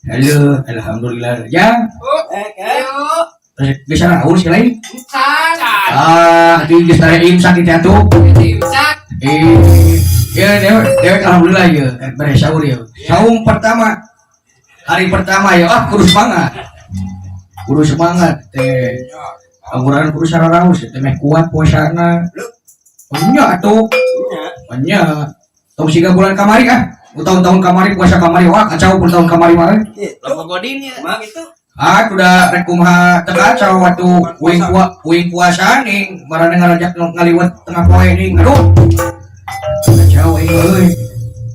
Halo, alhamdulillah. Ya, Ayo. bisa sahur sih lain. Bukan. Ah, itu geus tare imsak itu atuh. Imsak. Eh, ya dewek, dewek alhamdulillah ya, beres sahur ya. Saum pertama, hari pertama ya, ah kudu semangat. Kudu semangat teh. Angguran kudu sararaos teh meh kuat puasana. Nya atuh, nya. Tong siga bulan kamari ah. Tahun-tahun kamari puasa kamari wah kacau pun tahun kamari mah. Logo godin ya. Mah gitu. Ah, udah rek kumaha teu kacau waktu uing puasa ning marane ngarajak ngaliwat tengah poe ning. Aduh. Kacau aing euy.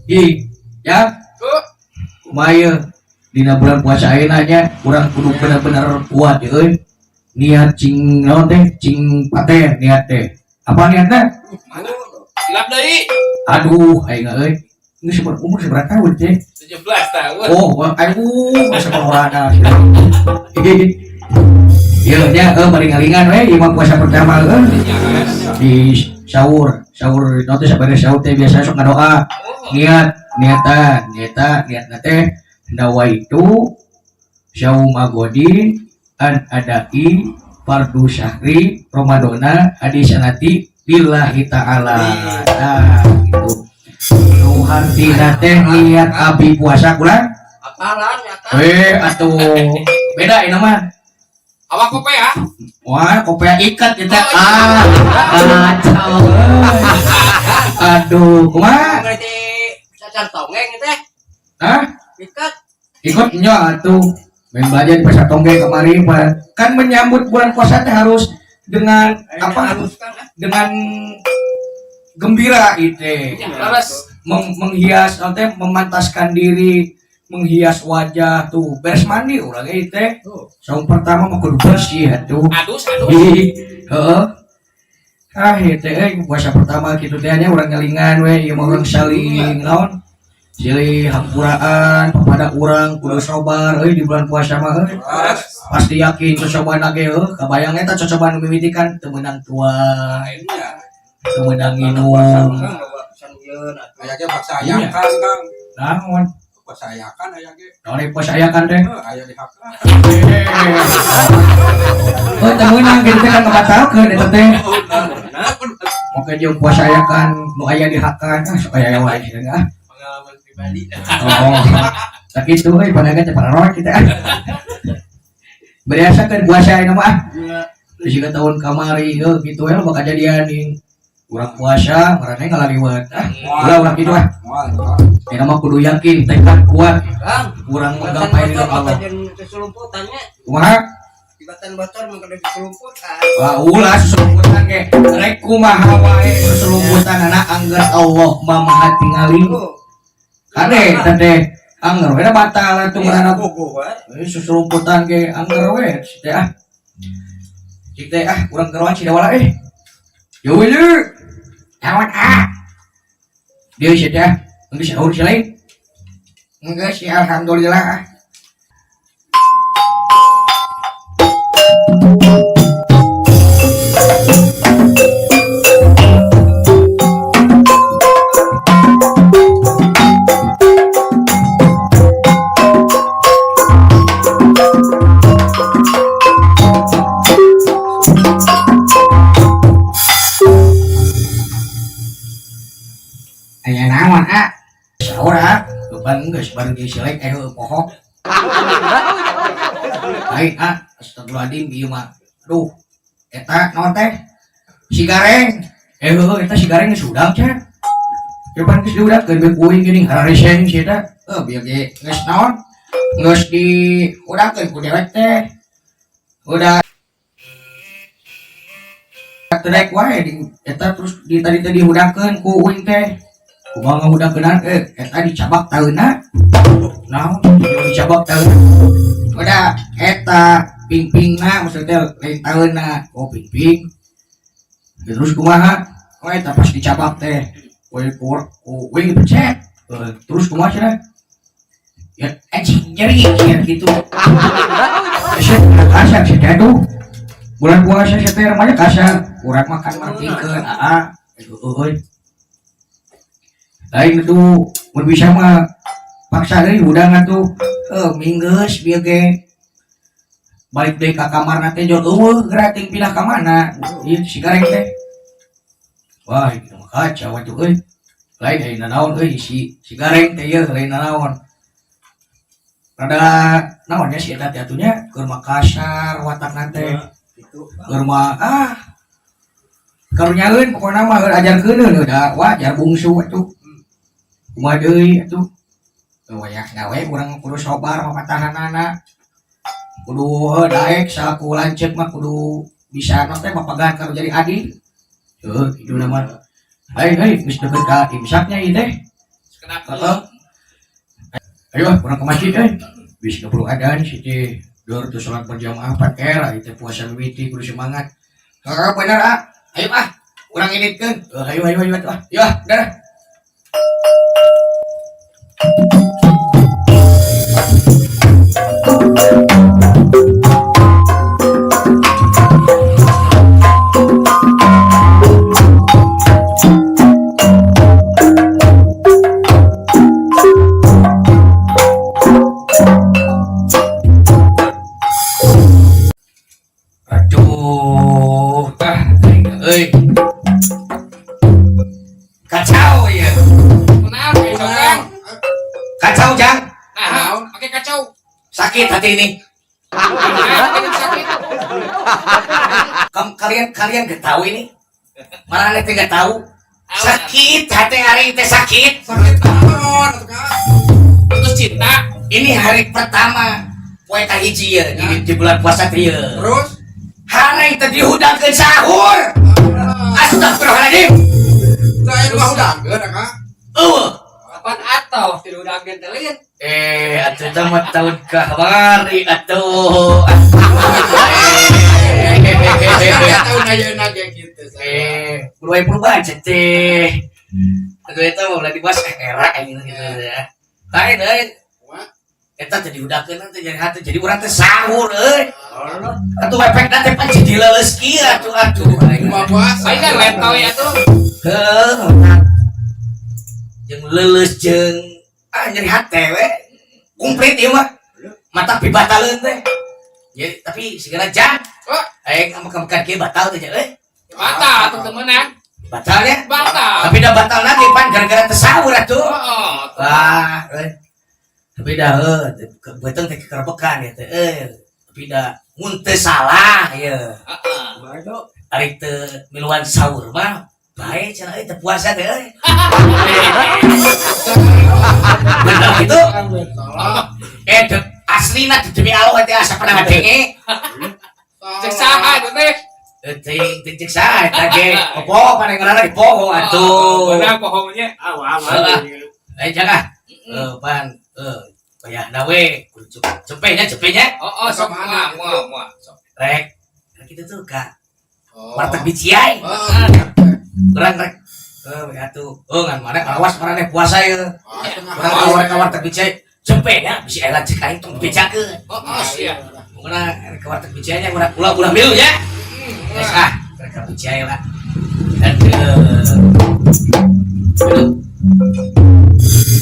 Ih, ya. Kumaha ieu? Dina bulan puasa ayeuna nya urang kudu bener-bener kuat ya euy. Niat cing naon teh? Cing paten niat teh. Apa niatna? Silap deui. Aduh, aing euy. Ini umur seberapa tahun teh? 17 tahun. Oh, aduh, masa corona. Iya, nya bari ngalingan we ieu mah puasa pertama euy. Di sahur, sahur naon teh sabada sahur teh biasa sok ngadoa. Niat, niatan, niata, niatna teh nawaitu sauma godin an adai fardu syahri ramadana hadisanati lillahi ta'ala. Nah, gitu. Nu hartina teh niat abi puasa kula. Apalan nyata. Atuh beda ini mah. Awak kope ya? Wah, kopea ikat kita. Ah, kacau. Aduh, kumaha? Ngerti cacar tonggeng teh. Hah? Ikat. Ikut nya atuh. Main belajar di pasar tonggeng kemarin, Pak. Kan menyambut bulan puasa teh harus dengan apa? Harus kan. Dengan gembira itu. Leres. Menghias teh memantaskan diri, menghias wajah tuh. Beres mandi urang ge teh. Saum pertama mah kudu bersih atuh. Adus, adus. Ih, heeh. Ah, ieu teh euy puasa pertama kitu teh nya urang ngelingan we ieu mah urang saling naon? Silih hampuraan kepada urang kudu sabar euy di bulan puasa mah euy. Pasti yakin cocobaan ge heuh, kabayang eta cocobaan nu mimiti kan teu meunang tuang, teu meunang nginum. Aya ge paksa ayakan, Kang. Naon? Paksa ayakan aya ge. Naon ieu puasa ayakan teh? Heuh, aya di hak. Oh, teu meunang kitu teh kan ngabatalkeun eta teh. Oke jeung puasa ayakan nu aya di hakan ah sok aya wae cenah ah. Pengalaman pribadi. Oh. Sakitu euy panagan teh paranoid kita ah. Biasa kan puasa ayeuna mah ah. Geus siga tahun kamari heuh kitu we loba kajadian ning. Urang puasa marane ngalaliwat ah. Ulah urang kitu ah. Moal. Ayeuna mah kudu yakin tekad kuat Kang, urang menggapai ridho Allah. Keselumputannya. Kumaha? Jembatan bocor mah kada diselumputan. Wah, ulah susulumputan ge. Rek kumaha wae susulumputan anak angger Allah mah maha tingali. Kade teh angger we da batal atuh ngaranna. Bogo we. Susulumputan ge angger we teh ah. Cik teh ah urang geroan Cidawala eh. Yo we leu. Naon ah? Dia sih teh ah. Geus sahur si lain. Geus sih alhamdulillah ah. Aya naon ah? Sahur ah. Lupa geus bareng jeung si Lek heueuh poho. Lain ah, astagfirullahaladzim ieu mah. Aduh, eta naon teh? Si gareng. Heueuh eta si gareng geus hudang cenah. Depan geus dihudangkeun we kuing geuning harareseng si eta. Heuh bieu ge geus naon? Geus dihudangkeun ku dewek teh. Udah teu daek wae di eta terus di tadi teh dihudangkeun ku uing teh. Kumaha ngahudangkeunana eta dicabak taeuna. Naon dicabak taeuna. Udah eta ping-pingna maksudnya lain taeuna. Oh ping-ping. Ya, terus kumaha? Oh eta pas dicabak teh. We kur ku uing dipecet. Terus kumaha cenah? Ya anjing nyeri ya gitu. Sia kasar sia teh aduh. Bulan puasa sia teh remaja kasar. Urang makan martikeun aa. Aduh euy. Lain itu mun bisa mah Paksa deui hudang atuh. Heuh minggeus bieu ge. Balik deui ka kamarna teh jol eueuh geura teuing pindah ka mana. Ieu si Gareng teh. Wah, itu mah kacau atuh euy. Lain euy nanaon euy si si Gareng teh ieu lain nanaon. Rada naon nya si eta teh atuh nya keur mah kasar watakna teh. Gitu. Keur mah ah karunyaeun pokona mah keur ajarkeun da wajar bungsu atuh. Kumaha deui atuh. Wayahna we urang kudu sabar mapatahanana. Kudu heuh daek salaku lanceuk mah kudu bisa naon teh mapagan ka nu jadi adi. Heuh kitu mah. Hai hei geus deukeut ka imsaknya ieu teh. Kenapa? Heeh. Ayo ah, urang ke masjid euy. Geus keburu adan si teh. Deur teu salat berjamaah pan era ieu teh puasa mimiti kudu semangat. Heeh bener ah. Ayo ah, urang inditkeun. Heuh ayo ayo ayo atuh ah. Ayo ah, udah. Aduh, ah, aing euy. Kacau ya. Kenapa kacau, Kang? Kacau, Jang. Nah, pakai kacau. Sakit hati ini. Nah, pakai sakit. Kalian kalian gak tahu ini. Malah teh gak tahu. Sakit hati hari teh sakit. Sakit naon atuh Kang? Putus cinta. Ini hari pertama poe kahiji ya di bulan puasa teh ya. Terus? Hari teh dihudangkeun sahur. Astagfirullahaladzim. Teu aya nu ngahudangkeun Kang. Eueuh. Kapan atau tidak udah agen telin? Eh, atuh teh mah tahun kamari atuh. Tahun ayeuna ge kitu. Eh, perubahan teh. Aduh eta mah ulah dibahas era aing gitu ya. Lain euy, eta teh dihudangkeun teh jadi hati jadi urang teh sahur euy. Atuh efekna teh pan jadi leuleus kieu atuh atuh. Kumaha puasa? Lain kan letoy atuh. Heuh. Jeung leuleus jeung ah nyeri hate we. Komplit ieu mah. Mata pibataleun teh. Jadi tapi segala jam. Oh. Aing ambek-ambekan kieu batal teh euy. Batal atuh temenan. Batal ya? Batal. Tapi dah batal lagi pan gara-gara teu sahur atuh. Oh, Wah, euy. Tapi dah heuh beuteung teh kekerbekan ya teh euy. Tapi dah mun teu salah ye. Heeh. Ari teu miluan sahur mah bae cenah euy teu puasa teh euy. Bener gitu? Salah. Eh aslina demi Allah teh asa pernah ngadenge. Cek saha itu teh? Teuing teuing cek saha eta ge. Poho paling ngaranna di poho atuh. Benar pohongnya. Ah, wah, Heeh. wah. Eh jangan. Eh pan eh payah we kudu cepenya cepenya Oh, oh, sok moal, moal, moal. Sok. rek. Nah, gitu tuh kak. Oh. Warteg Biciai. Oh. Urang rek. Eh atuh. Oh ngan mana awas marane puasa ye. Ah, tengah Urang hari. keluar ka warteg Biciai. Cepenya bisi aya cek aing tong bejakeun. Oh, oh, sia. Urang rek ke warteg Biciai nya urang ulah ulah milu ya. Geus ah, rek ka Biciai lah. Aduh. Aduh.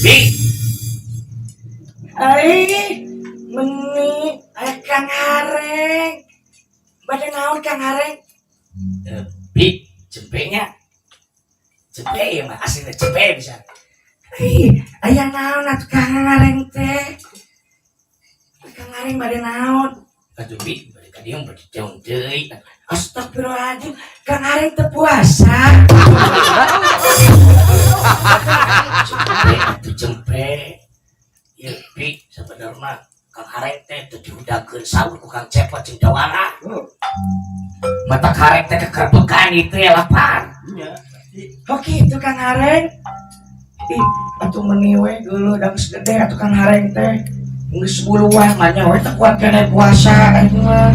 Bi. Ai, meni aya Kang Hareng. Bade naon Kang Hareng? Eh, Bi, jempenya. Jempe ya mah aslinya jempe bisa. Ih, aya naon atuh Kang Hareng teh? Kang Hareng bade naon? Aduh Bi, bade ka dieu bade jauh deui. Astagfirullahaladzim, Kang Hareng teu puasa. Jempe atuh jempe. Ieu Bi, sebenarnya Kang Hareng teh teu dihudangkeun sahur ku Kang Cepot jeung Jawara. Mata Hareng teh kekerbekan itu ya lapar. Oh gitu Kang Hareng. Ih, atuh meni we geuleuh da geus gede atuh Kang Hareng teh. Geus buluan mah nya we teu kuat keneh puasa aing mah.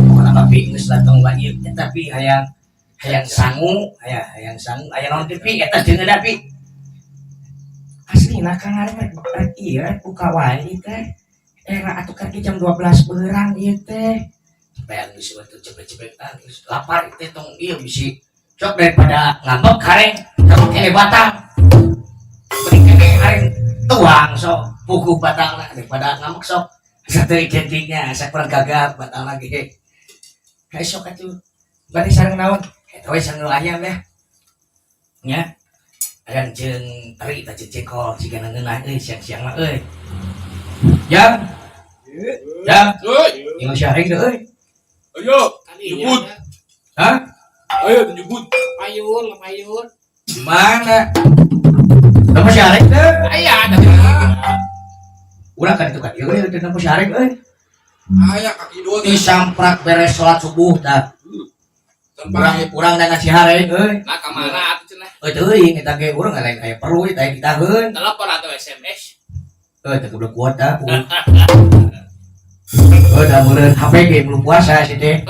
Pokona mah Bi geus datang wae ieu teh tapi hayang hayang sangu, hayang hayang sangu, aya naon teh Bi eta jeung da Bi. Aslina Kang Hareng rek rek ieu rek buka wae ieu teh. Era atuh kan jam 12 beurang ieu teh. Bayang geus we teu cepet-cepet ah geus lapar teh tong ieu bisi sok daripada ngambek hareng kamu kene batang. Mending kene hareng Tuang sok puguh batangna daripada ngambek sok. Asa teu identiknya, asa kurang gagap batang lagi. Kayak sok atuh. Bari sareng naon? Eta we sareng ayam ya. Nya. Ayam jeung teri tah jeung jengkol siga ngeunah euy siang-siang mah euy. Jang. Jang, Oi, yang sharing deh euy. ayo, Kali Jemput. Hah? Ayo jemput. Payun, payun. Gimana? Kamu sharing deh. Aya ada. Urang kan itu kan ieu euy teu nemu sharing euy. Aya kaki dua Di samprak beres sholat subuh tah. Urang urang dengan si hareng euy. Nah, ka mana atuh cenah? Euy teuing eta ge urang lain aya perlu eta ditaheun. Telepon atau SMS. Euy teu goblok kuota. Euy da meureun HP ge belum puasa sih teh.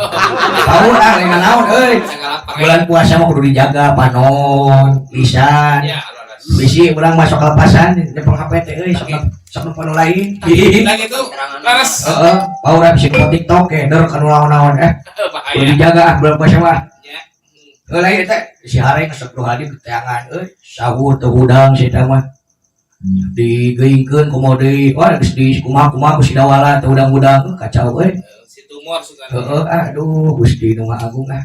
Tahu ah lain naon euy. Segala pare. Bulan puasa mah kudu dijaga panon, lisan. Ya, leres. Bisi urang masuk kelepasan nyepeng HP teh euy sok sok nu lain. Nah gitu. Leres. Heeh, bau urang bisa ke TikTok ge der kanu naon-naon eh. Kudu Bahaya. dijaga ah bulan puasa mah. Ya. Heuh lain teh si hareng astagfirullahaladzim teangan euy sahur teu hudang si eta mah. Digeingkeun komo deui wah geus di kumaha-kumaha ku si dawala teu hudang-hudang kacau euy. Si tumor suka. Heeh aduh Gusti nu Maha Agung ah.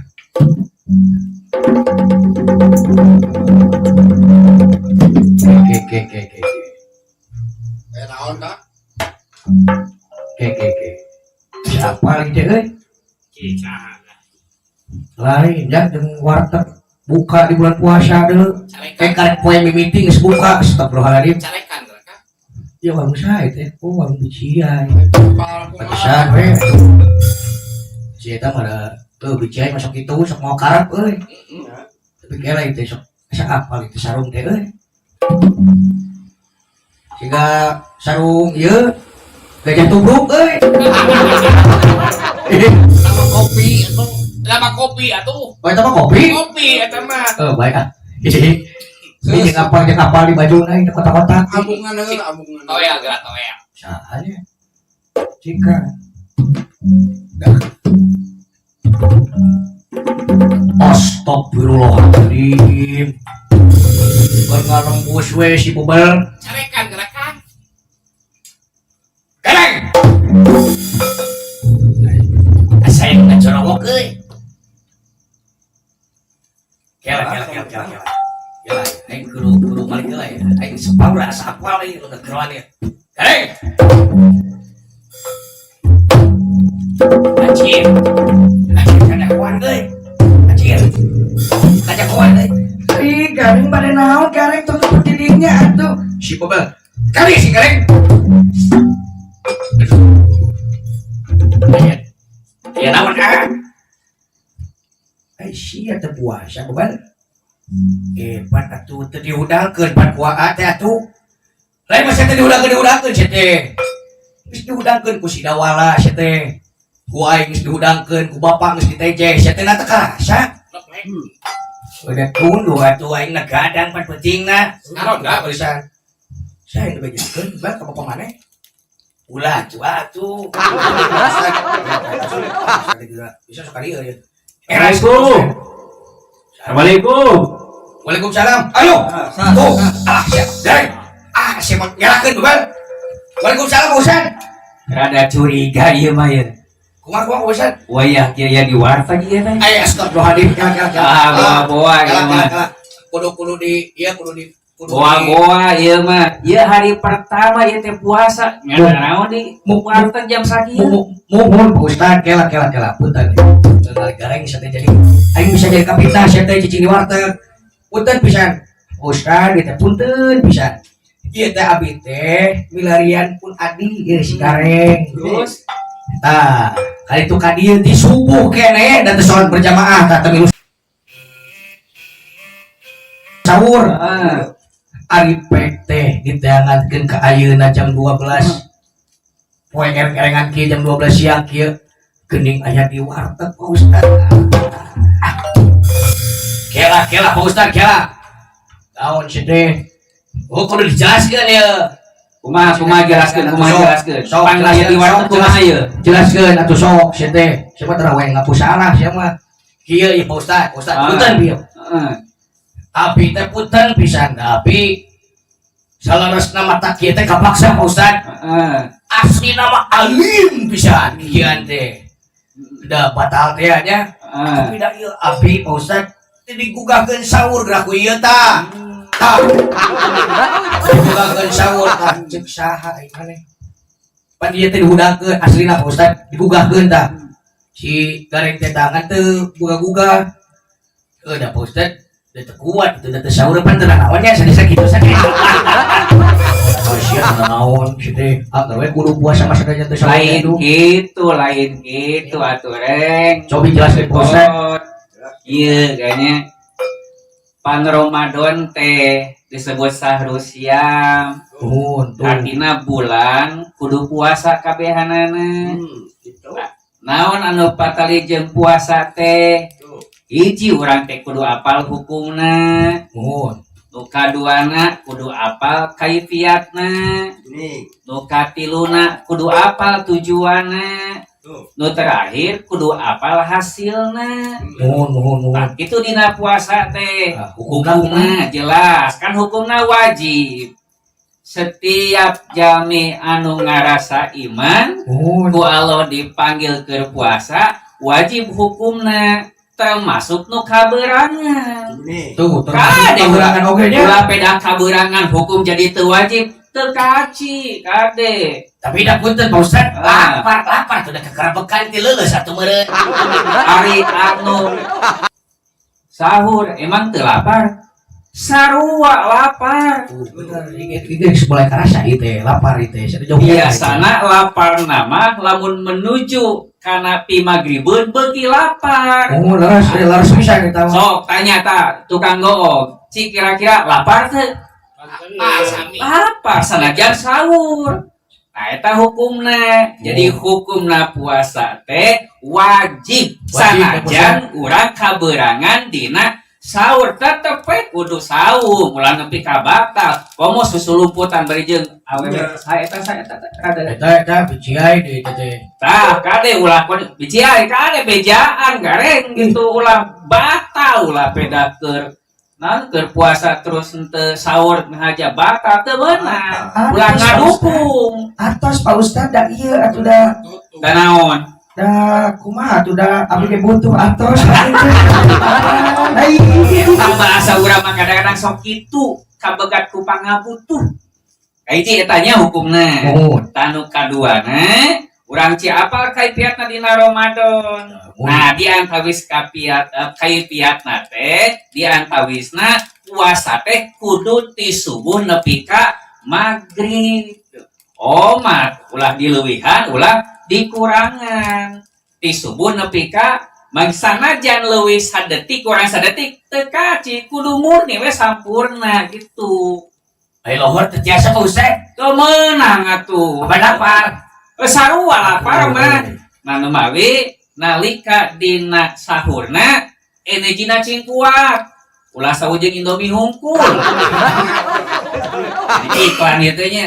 Ke ke ke ke Eh naon kak? ke ke ke. Siapa lagi teh euy? Cicahan. Lain jang jeung warteg buka di bulan puasa deui. Carekan. Kayak karek poe mimiti geus buka astagfirullahaladzim. Carekan mereka. Ya warung saha teh? Oh warung biciai. Pantesan we. Si eta mah da teu biciai masuk kitu sok mau karep euy. Tapi kela itu sok asa apal itu sarung teh euy. Siga sarung ieu gajah tubruk euy. Sama kopi atuh. Lama kopi atuh. Oh eta mah kopi? Kopi eta mah. Oh baik ah. Ini jeung apal di baju na itu kotak-kotak. Abungan heula, abungan. Toel gerak toel. Sahanya. Cika. Dah. Astagfirullahaladzim. Ngarembus we si bubel. Carekan gerakan. Gareng. Asa yang ngacorowok euy. Kela kela kela kela kela. Kela, aing kudu kudu balik heula ya. Aing sepau lah asa apal ieu nu keroan ieu. Gareng. Anjir. Anjir kajakuan euy. Anjir. Kajakuan euy. Ih, garing bade naon gareng tutup didinya atuh. Si bebel. Kali si gareng. Aya. Aya naon ah? Ai sia teu puasa bebel. Pan atuh teu dihudangkeun pan kuaa teh atuh. Lain mah sia teh dihudangkeun sia teh. Geus dihudangkeun ku si dawala sia teh. Ku aing geus dihudangkeun ku bapak geus ditejeh sia teh na teu karasa. Udah tunduh atuh aing na gadang pan pentingna. Ngaronda pisan. Saya yang dibejakeun bal ka bapak maneh. Ulah atuh atuh. Bisa sekali euy. Assalamualaikum. Assalamualaikum. Waalaikumsalam. Ayo. Tuh. Ah, siap. Derek. Ah, siap mau nyalakeun bebal. Waalaikumsalam, Pak Ustad. Rada curiga ieu mah ya. Kumaha kumaha Pak Ustad? Wayah kieu ya di warteg ieu teh. Ay, astagfirullahaladzim. Kela kela kela. Ah, boa-boa ieu Kela kela mah. kela. Kudu kudu di ieu kudu di kudu di Boa-boa ieu mah. Ieu hari pertama ieu teh puasa. Ngan naon di warteg jam sakieu. Muhun Pak Ustad, kela kela kela punten. Punten gareng sia teh jadi aing bisa jadi kapita sia teh cicing di warteg. Punten pisan. Ustad ieu teh punten pisan. Ieu teh abi teh milarian pun adi ieu si gareng. Terus Tah, kali itu ka dieu ti subuh keneh da teu salat berjamaah tah teu milu sahur. ah, Ari pek teh diteangankeun ka ayeuna jam 12. Poe ereng-erengan kieu jam 12 siang kieu geuning aya di warteg Pak Ustad. Kela kela Pak Ustad kela. Naon sih teh? Oh kudu dijelaskeun ieu. kumaha kumaha jelaskeun kumaha jelaskeun. Sok, Pang aya di warteg sok, kumaha ieu? Jelaskeun atuh sok sia teh. Sia mah teu we ngaku salah sia mah. Kieu ieu Pak Ustad, Pak Ustad Ah. punten ieu. Heeh. Abi teh punten pisan, abi Saleresna mata kieu teh kapaksa, Pak Ustad. Asli nama alim pisan kikieuan teh. Da batal teh nya. Tapi da ieu abdi, Pak Ustad, teu digugahkeun sahur geura ku ieu tah. Tah. Digugahkeun sahur tah ceuk saha ieu maneh. Pan ieu teh dihudangkeun aslina, Pak Ustad, digugahkeun tah. Si gareng teh tangan teu gugah-gugah. Heuh da Pak Ustad, da teu kuat itu da teu sahur pan teu naon nya sanes kitu sanes. Oh sia teu naon si teh. Agar we kudu puasa masa teu sahur. Lain gitu, lain gitu atuh, Reng. Coba jelaskeun, Pak Ustad. Iya, kayaknya pan Ramadan teh disebut sahru siam. Nuhun tuh. Artinya bulan kudu puasa kabehanana. Gitu. Naon anu patali jeung puasa teh? Tuh. Hiji, urang teh kudu apal hukumna. Nuhun. Nu kaduana kudu apal kaifiatna. Ini. Nu katiluna kudu apal tujuanna. Tuh. Nu terakhir kudu apal hasilna. Nuhun, nuhun, nuhun. Nah, itu dina puasa teh. Nah, hukumna kumaha? Hukumna jelas kan, hukumna wajib. Setiap jalmi anu ngarasa iman Nuhun. Ku Allah dipanggil ke puasa, wajib hukumna, termasuk nu kaberangan. Ini. Tuh, termasuk Kade. kaberangan oge nya. Ulah peda kaberangan hukum jadi teu wajib, teu kaci kade. Tapi da punten, Pak Ustad, Ah. lapar lapar tuh da kekerabekan ti leuleus atuh meureun. Ari anu sahur emang teu lapar? Sarua lapar. Tuh, bener, ini geus mulai karasa ieu teh, lapar ieu teh. Sada jauh. Biasana lapar nama lamun menuju kana pimagribeun beuki lapar. Oh, leres, leres pisan eta mah. Sok tanya ta tukang goog, cik kira-kira lapar teu? Ah, sami. Lapar sanajan sahur. Nah, eta hukumna. Jadi hukumna puasa teh wajib, Wajib, sanajan urang kaberangan dina sahur tetep we kudu saum, ulah nepi ka batal. Komo susulumputan bari jeung awewe saya eta saya eta rada. Eta eta biciai deui eta teh. Tah, kade ulah kon biciai kade bejaan gareng gitu, ulah batal, ulah peda keur naon, keur puasa terus henteu sahur ngaja batal, teu beunang. Ulah ngadukung. Atos, Pak Ustad, da ieu atuh da. Tutup. Da naon? Da kumaha atuh, da abdi ge butuh atos abdi teh. Ai. Eta bahasa urang mah kadang-kadang sok kitu, kabegat ku pangabutuh. Kahiji eta nya hukumna. Nuhun. Tah, nu kaduana urang ci apal kaifiatna dina Ramadan. Nah, di antawis kapiat kaifiatna teh di antawisna puasa teh kudu ti subuh nepi ka magrib. Omat, ulah dileuwihan, ulah dikurangan. Ti subuh nepi ka mag, sanajan leuwih sadetik kurang sadetik teu kaci, kudu murni we sampurna gitu. Ai lohor teu tiasa, Pak Ustad. Teu meunang atuh. Apa lapar? Eh, sarua lapar mah. Nah, nu mawi nalika dina sahurna energina cing kuat. Ulah sahur jeung Indomie hungkul. Jadi iklan ieu teh nya.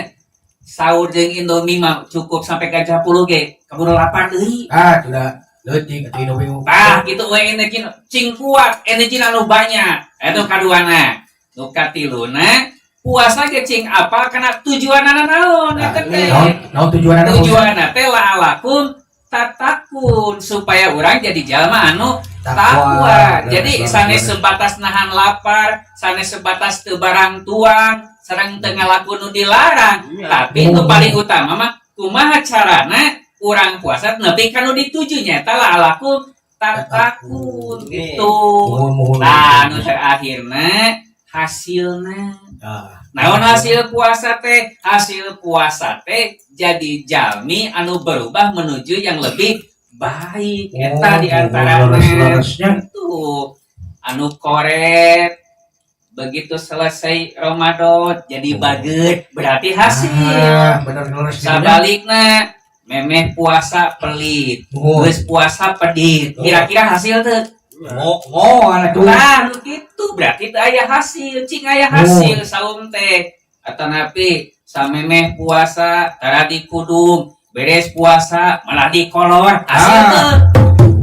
Sahur jeung Indomie mah cukup sampai ka 10 ge, keburu lapar deui. Ah, sudah leutik atuh Indomie. Tah, gitu we energi cing kuat, energi anu banyak. Eta kaduana. Nu katiluna puasa ge cing apa kana tujuanana naon eta teh. Naon naon tujuanana, Pak Ustad? Tujuanna teh la'allakum tattaqun, supaya orang jadi jalma anu takwa. Jadi sanes sebatas nahan lapar, sanes sebatas teu barang tuang, sareng teu ngalaku nu dilarang, tapi nu paling utama mah kumaha carana urang puasa nepi ka nu dituju, nyaeta la'allakum tattaqun gitu. Muhun, muhun. Nah, nu terakhirna hasilna. Ah. Naon hasil puasa teh? Hasil puasa teh jadi jalmi anu berubah menuju yang lebih baik. Eta di antaranya. Leres-leresnya. Tuh, anu koret begitu selesai Ramadan jadi baget, berarti hasil. Ah, bener leres. Sabalikna memeh puasa pelit, Muhun. geus puasa pedit. Kira-kira hasil teu? Mo mo atuh. Nah, nu kitu berarti teu aya hasil, cing aya hasil saum teh. Atanapi samemeh puasa tara dikudung, beres puasa malah dikolor, hasil Ah. teu?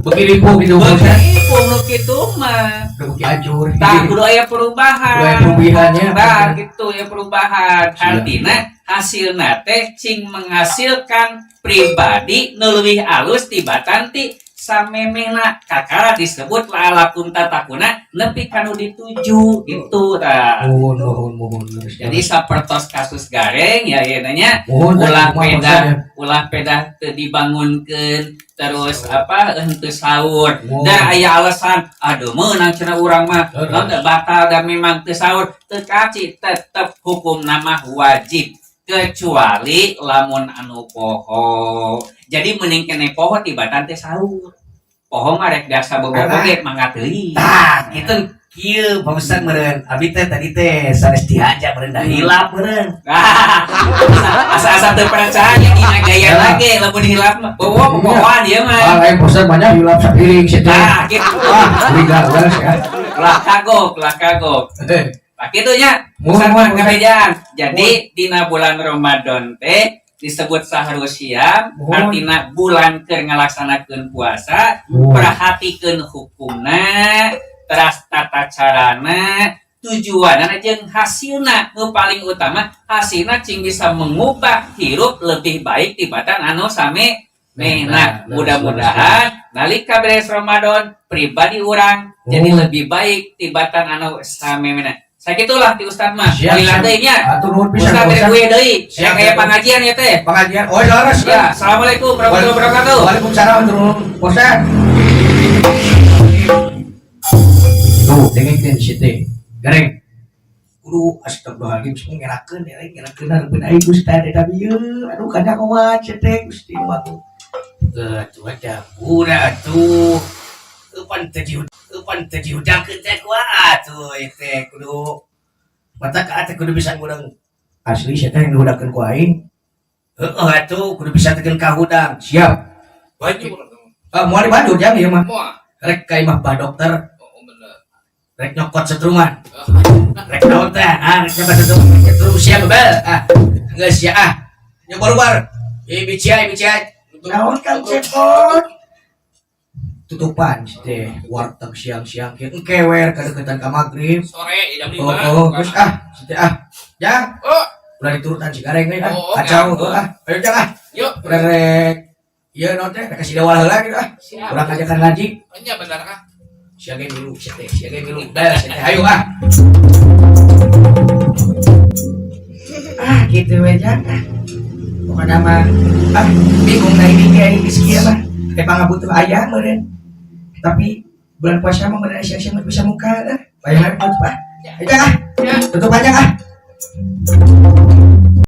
Begini po gitu, Pak Ustad. Begitu. Embung nu kitu mah. Udah bukti hancur. Tah, kudu aya perubahan. Kudu aya perubahannya. Tah, gitu ya perubahan. Siap. Artinya hasilna teh cing menghasilkan pribadi nu leuwih alus tibatan ti samemehna, kakara disebut la'allakum tattaquna nepi ka nu dituju gitu tah. Mohon, mohon, mohon. Jadi sapertos kasus Gareng ya, ya nanya mohon ulah kumaha pedah maksudnya? Ulah pedah teu dibangunkeun terus apa henteu sahur. Mohon. Da aya alasan, aduh, meunang cenah urang mah. Leres. Naon teu batal dan memang teu sahur teu kaci, tetep hukum nama wajib kecuali lamun anu poho. Jadi mending kene poho tibatan teh sahur. Poho mah rek biasa bobo ge mangga teuing. Tah, gitu kieu Pak Ustad meureun. Abi teh tadi teh sanes diajak meureun, da hilap meureun. Asa-asa teu percaya dina gaya lagi lamun hilap mah. Bobo pohoan ieu Ah, mah. lain Pak Ustad banyak hilap sapiring sih teh. Nah, gitu. Ah, curiga beres ya. Ulah kagok, ulah kagok. Nah, kitu nya. Mohon, Ustaz mah mohon, ngabejaan. Jadi dina bulan Ramadan teh disebut sahrul siam, Mohon. artina bulan keur ngalaksanakeun puasa, Mohon. perhatikeun hukumna, teras tata carana, tujuanna jeung hasilna. Nu paling utama hasilna cing bisa mengubah hirup lebih baik tibatan anu same. Nah, Nah, mudah-mudahan nalika beres Ramadan pribadi urang jadi Oh. lebih baik tibatan anu samemehna. Sakitulah ti Ustad mah. Siap, Lila siap. deui nya. Atur nuhun pisan Ustad Pak dari Ustad. gue deui. Siap, Kayak siap. pengajian ya teh. Pengajian. Oh, leres. Ya, assalamualaikum warahmatullahi wabarakatuh. Waalaikumsalam warahmatullahi wabarakatuh. Tuh, dengekeun si teh. Gareng. Kudu astagfirullahaladzim, semua ngerakeun ya, ngerakeun hareupeun aing Ustad eta bieu. Aduh, kadang kuat si teh Gusti waktu. Eh, tuh aja pura atuh. Eupan teh eupan teh dihudangkeun teh kuat atuh teh kudu mata ka teh kudu bisa ngudang. Asli si teh ngudangkeun ku aing. Heeh atuh kudu bisa tekeun ka hudang. Siap. Banjur. Ah, moal di Bandung jang ieu mah. Moal. Rek ka imah Pak Dokter, Oh, bener. Rek nyokot setruman. Rek naon teh? Ah, rek nyokot setrum, setrum sia bebel. Ah, geus ya ah. Nyoba luar. Eh, biciai, biciai. Naon Kang Cepot? Tutupan sih teh warteg siang-siang kieu engkewer kadeukeutan ka magrib. Sore jam 5. Oh, geus ah, si teh ah. Jang, Oh, udah diturutan si Gareng nih ah. Oh, Kacau oke. oh, ah. Ayo jang ah. Yuk. Udah rek ieu naon teh rek kasih dawal heula gitu ah. Siap. Urang ngajakan ngaji. Nya bener kah? Sia ge milu sia teh, sia ge milu. Bel sia teh hayu ah. Ah, gitu we jang ah. Pokoknya mah ah bingung nah ini kayak ini geus mah. Kayak pangabutuh aya meureun. Tapi bulan puasa mah meureun sia-sia mah bisa muka dah. Bayangan tutup ah. Ayo jang ah. Ya. Tutup aja ah.